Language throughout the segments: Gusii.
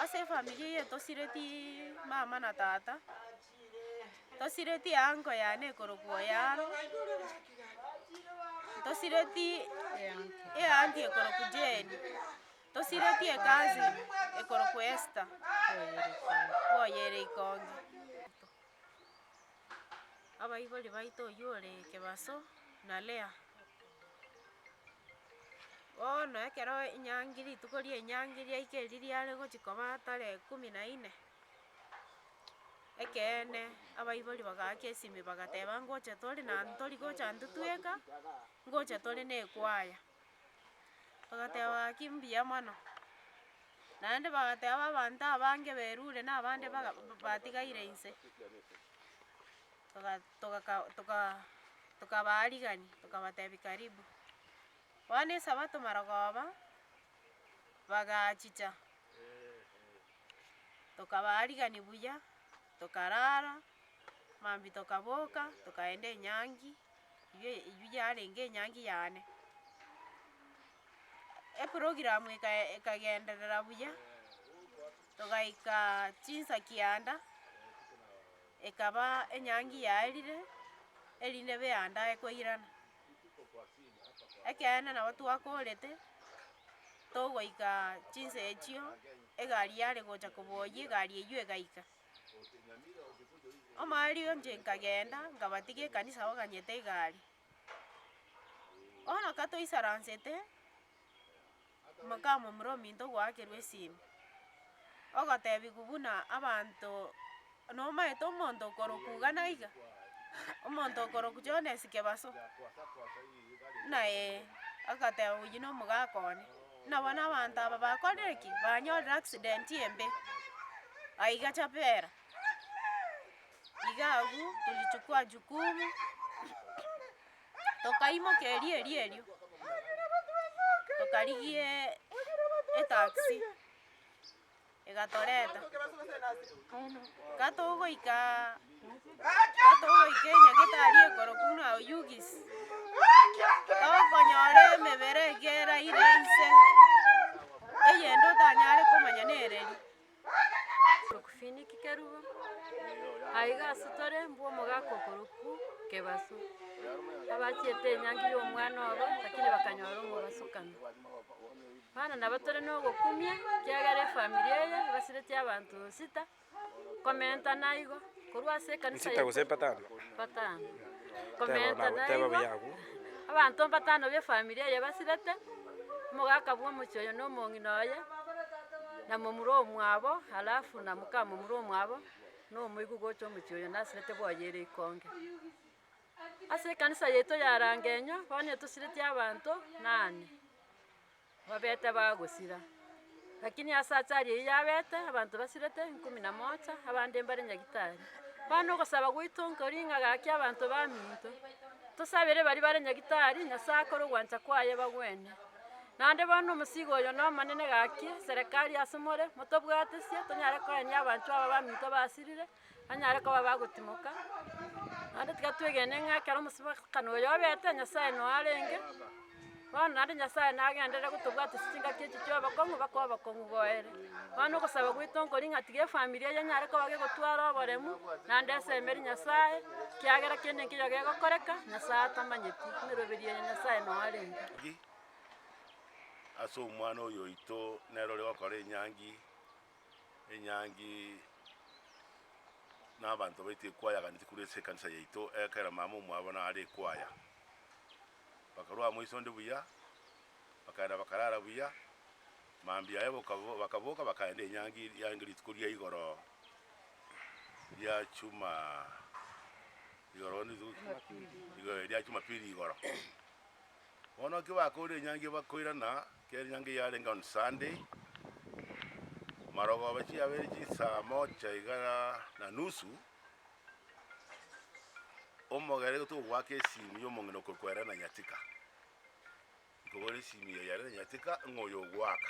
Ase efamiri eye tosireti mama na tata, tosireti eanko yane ekorokwa Oyaro, tosireti eanti ekorokwa Jane, tosireti ecousin ekorokwa Esther, bwoyere ikonge. Abaibori baito oywo ore Kebaso na Leah. Bono ekero enyangi rituko ria enyangi riaika erio riare gochia koba tarehe kumi na nne, ekeene abaibori bagaaka esimi bagateba ngocha tore na ntori gocha intwe tweka, ngocha tore na ekwaya. Bagateba gaki mbuya mono, naende bagateba abanto abange berure na abande baga batigaire inse, toga togaka toka tokabaarigania tokabatebia karibu. Bono esabato marogoba, bagachicha, tokabaarigania buya, tokarara, mambia tokaboka, tokaenda enyangi, eywo eywo yarenge enyangi yane. Eprogram eka ekagenderera buya, togaika chinsa kianda, ekaba enyangi yaerire, erinde beandae koirana. Ekeene nabo twakorete, togoika chinsa echio, egari yare gocha koboyia egari eywo egaika. Omoerio inche nkagenda, nkabatiga ekanisa baganyete egari. Bono katoisaransete, moka momura ominto goakerwa esimi, ogotebiwa buna abanto nomaete omonto okorokwa iga na iga, omonto okorokwa Jones Kebaso, buna ee, agateba oywo na omogaka one, buna bono abanto aba bakorire ki? Banyorire accident embe, aiga Chabera. Iga agwo tulichukua jukumu, tokaimoka erio erio erio, tokarigia etaxi, egatoreta. Gatogoikaa gatogoika enyagetari ekorokwa buna Oyugis, tokonyora emebere eke eraire inse, eyende otanyare komanya nereri. Korokwa Finiki Kerubo, aiga ase tore mbwa omogaka okorokwa Kebaso, abachiete enyangi ya omwana obo lakini bakanyora omobasokano. Bono nabo tore na ogokumia ekiagera efamiri eye ebasiretie abanto sita, komenta na igo, korwa ase ekanisa Sita gose batano? Batano. Teba Komenta nabo na teba igo, buya abwo. abanto mbatano ba efamiri eye basirete, omogaka bwa omochie oyo na omong'ina oye, na momura omwabo, alafu na moka momura omwabo, na omoigwa gocha omochie oyo nasirete bwoyeire ikonge. Ase ekanisa yaito ya Rangenyo, bono etosiretie abanto nane, babete bagosira. Lakini ase achari eyio yabete, abanto basirete nkumi na moja, abande mbare nyagitari. Bono ogosaba gwaito nkori ng'a gaki abanto baminto, tosabere baria bare nyagitari, Nyasaye akore ogwancha kwaye bagwene. Naende bono omosigo oyo nomonene gaki, eserekari ase more, motobwatesie tonyare koenia abanchwa aba baminto basirire, banyare koba bagotimoka, naende tiga twegene ng'a ekero omosibakano oyo obete, Nyasaye noo arenge, bono naende Nyasaye nagenderere gotobwatesia chingaki echi chia obokong'u mpaka obokong'u boere. Bono ogosaba gwaito nkori ng'a tiga efamiri eye enyare koba gegotwara oboremu, naende esemeri Nyasaye, ekiagera kende nkeiyo gegokoreka, Nyasaye atamanyeti, emeroberi eye Nyasaye noo arenge. Ase omwana oyo oito nere ore gokora enyangi, enyangi na abanto baito ekwaya gani tikure ase ekanisa yaito ekero mama omwabo nare ekwaya. Bakarwa amo isonde buya, bakaenda bakarara buya, mambia aye bokabo bakaboka bakaenda enyangi yarenge rituko ria igoro ria chuma igoro rituko igoro ria jumapili igoro. Bono ekio bakorire enyangi bakoirana, ekero enyangi yarenge on Sunday, marogoba chiabeire chinsaa moja iga na nusu, omogere igo togoaka esimi ya omong'ina okorokwa Elena Nyatika, nkogora esimi eye ya Elena Nyatika ng'a oyo ogoaka.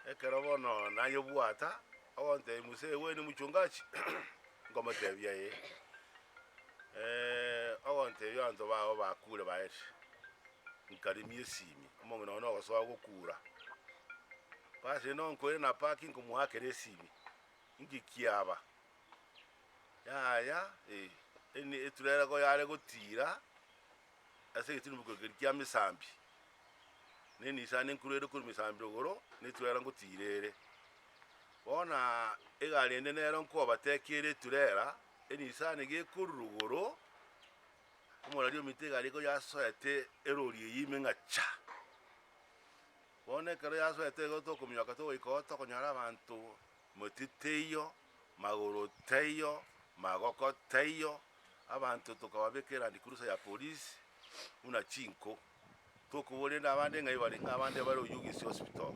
Ekero bono nayebwata, ogontebia mzee wewe ni mchungaji? Nkomotebia ee, ogontebia abanto bao bakure baerire. Nkaremia esimi, omong'ina one ogosoa gokura. Basi rende nkoire na park nkomoakera esimi, inki kiaba? Yaya eh, eni eturera igo yare gotira, ase egetunwa keria kia mesambi, na enisani enkuru ere korwa mesambi rogoro, na eturera ngotira ere. Bono egari ende nero nkobateki ere eturera, enisani gekorwa rogoro, omorari ominto egari igo yasoete erori eyio ime ng'a cha. Bono ekero yasoete igo tokominyoka togoika oo tokonyora abanto motwe teiyo, magoro taiyo, magoko taiyo, abanto tokababeka eland cruiser ya police buna chinko. Tokoboria rende abande ng'ai bare, ng'a abande bare Oyugis hospital.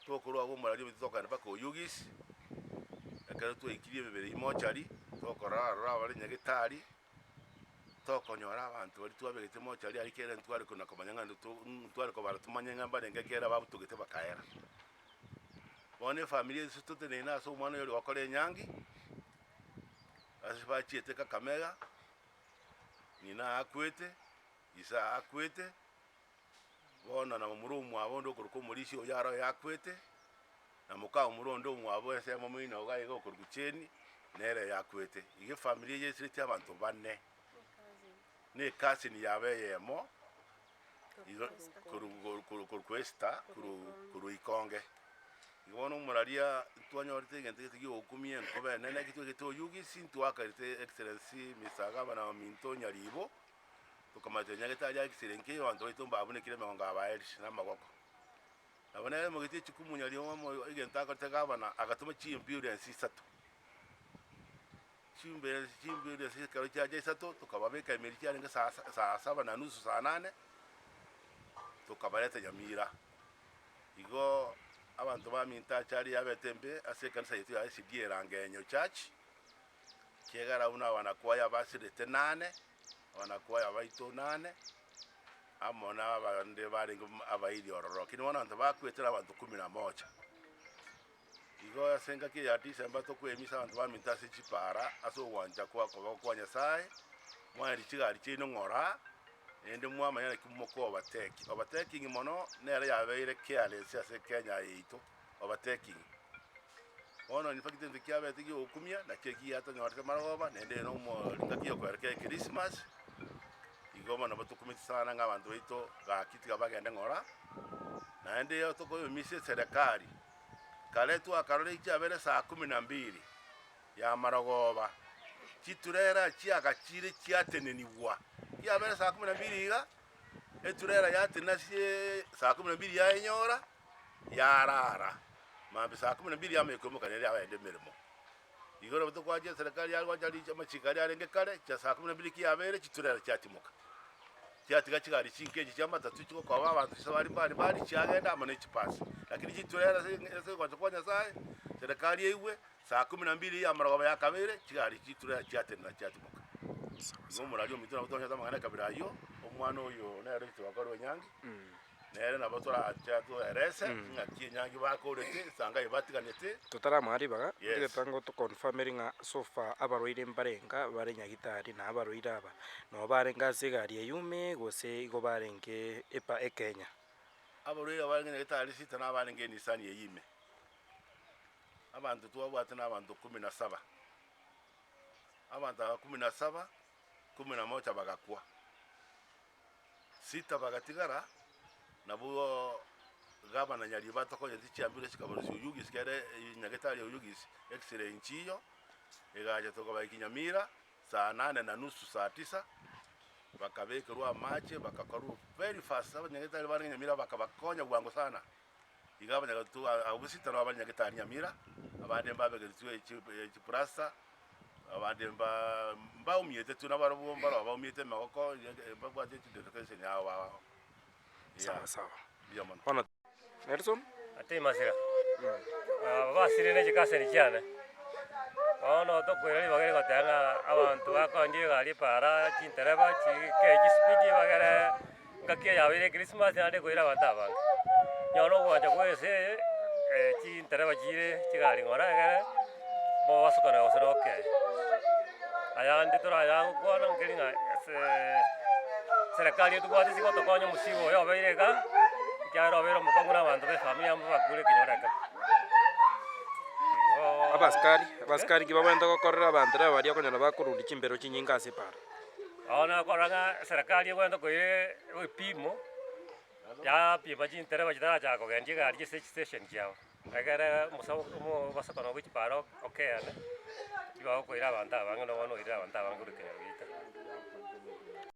Tokorwa abwo omorari ominto tokogenda mpaka Oyugis, ekero twaikirie emebere eywo mochari, tokorora aroro abare nyagetari, tokonyora abanto baria twabegete mochari aria kere ntware kona komanya ng'a nto ntware kobara tomanye ng'a mbarenge ekere babutogete bakaera. Bono efamiri ase toteneine ase omwana oyo ore gokora enyangi, ase bachiete Kakamega, ng'ina akwete, ise akwete, bono na momura omwabo onde okorokwa omorisia oyio aro oyakwete, na moka omura onde omwabo ensemo moino iga iga okorokwa Jane, nere oyakwete. Iga efamiri eye esiretie abanto bane, na ecousin yabo eyemo, igo korwa korwa korwa Esther korwa korwa Ikonge. Igo bono omoraria ntwanyorete egento gete gia ogokumia enkoba enene ekio twegete Oyugisi, ntwakarete Excellency Mister Gavana ominto Nyaribo, tokamanya nyagetari agisire nki abanto baito mbabunekire emegongo abaerishe na amagoko. Nabo nere omogeti echukumu nyariomo omo egento akorete gavana agatoma chiambulance isato, chimbulance chiambulance ekero chiacha isato tokababeka emeri chiarenge saa sa saa saba na nusu saa nane, tokabareta Nyamira. Igo abanto baminto achari yabete embe ase ekanisa yaito ya SDA Rangenyo Church, ekiagera buna abanakwaya basirete nane, abanakwaya baito nane, amo na abande barenge abairi ororo, lakini bono abanto bakwete na abanto kumi na moja. Igo ase engaki ya December tokoemisa abanto baminto ase chipara ase ogwancha kwa okoboko kwa Nyasaye, mwaerie chigari chiaino ng'ora, naende mwamanya naki moko overtake. Overtaking mono nere yabeire careless ase Kenya yaito, overtaking. Bono in fact egento kiabete gia ogokumia, nakio eki giatonyorete marogoba, naende ere omo engaki ya okoerekera echristmas, igo bono nabo tokumeti sana ng'a abanto baito gaki tiga bagende ng'ora, naende igo tokoyomisia eserekari, kare twakarora echiabere saa kumi na mbili ya marogoba, chiturera chiagachire chiatenenigwa, kiabere saa kumi na mbili iga, eturera yatenena ase saa kumi na mbili yaenyora. yarara, mambia saa kumi na mbili yamanya koimoka nere yagenda emeremo. Igo nabo tokwachia eserekari yagocha richa amachiko aria arenge kare, chia saa kumi na mbili ki yabeire chiturera chiatimoka. Chiatiga chigari chinke echi chia matatu chigokoba abanto chisabari mbari mbari chiagenda amo ne chibasi. Lakini chiturera ase ase ogocha kwa Nyasaye, serikali eigwe, saa kumi na mbili ya amarogoba yakabeire, chigari chiturera chiatenena chiatimoka. Igo omorari ominto nabo twanyete amang'ana ekabira aywo, omwana oyo nere oito bakorwa enyangi. Nere nabo torache atoerese ng'aki enyangi bakorete, esangai batiganete. Totaramoa ribaga, Yes. ntagete ngo toconfirmere ng'a so far abarwaire mbarenga bare nyagitari na abarwaire aba nabo barenge ase egari eywo ime gose igo barenge epa ekenya. Abarwaire abarenge nyagitari sita na abarenge enisani eywo ime. Abanto twabwate na abanto kumi na saba. Abanto aba kumi na saba, kumi na moja bagakwa. Sita bagatigara, nabwo gavana Nyaribo atokonyete chiambire chikabarosia Oyugis kere nyagetari ya Oyugis x-ray nchiyo, egacha tokabaiki Nyamira saa nane na nusu saa tisa, bakabekerwa amache bakakorwa very fast abanyagetari barenge Nyamira bakabakonya bwango sana. Iga abanyagatu abwo sita nabo bare nyagetari Nyamira, abande mbabegeretwe chiplasta, abande mba mbaumiete tu nabarobwo mbaro baumiete emegoko mbabwate chidedication yabo ao. Sawa sawa. Mbuya mono. Bono Nelson. Ate masira, aba basire ne chikaseni chiane, bono tokoira ribaga rigoteba ng'a abanto bakoendia egari epaara, chintereba chike chispeed bagere Engaki eye yabeire ekrismasi naende ekoira abanto abange. Onye nogwancha kwa ense eye, chintereba chire chigari ng'ora egere mobasokane gose nokee. Ayande toranyare gokwana nkeri ng'a ase serikali etobwate sigotokonya omosigo oyo obeire iga, ekiagera obeire omokong'u na abanto ba efamiri amo bakure ekenyoro ekemo. Igo. Abasikari, abasikari nki babwenerete gokorera abanto rero baria okonyora bakorundia chimbero chinyinge ase epaara? Bono okora ng'a eserekari ebwenerete koira ebipimo, yapima chintereba chitarachaka kogendia egari ase chistation chiabo. Ekere omosabu omobasokano bwe chipara okeane, nigo bagokoira abanto abange na bono oirire abanto abange korwa ekenyoro giaito.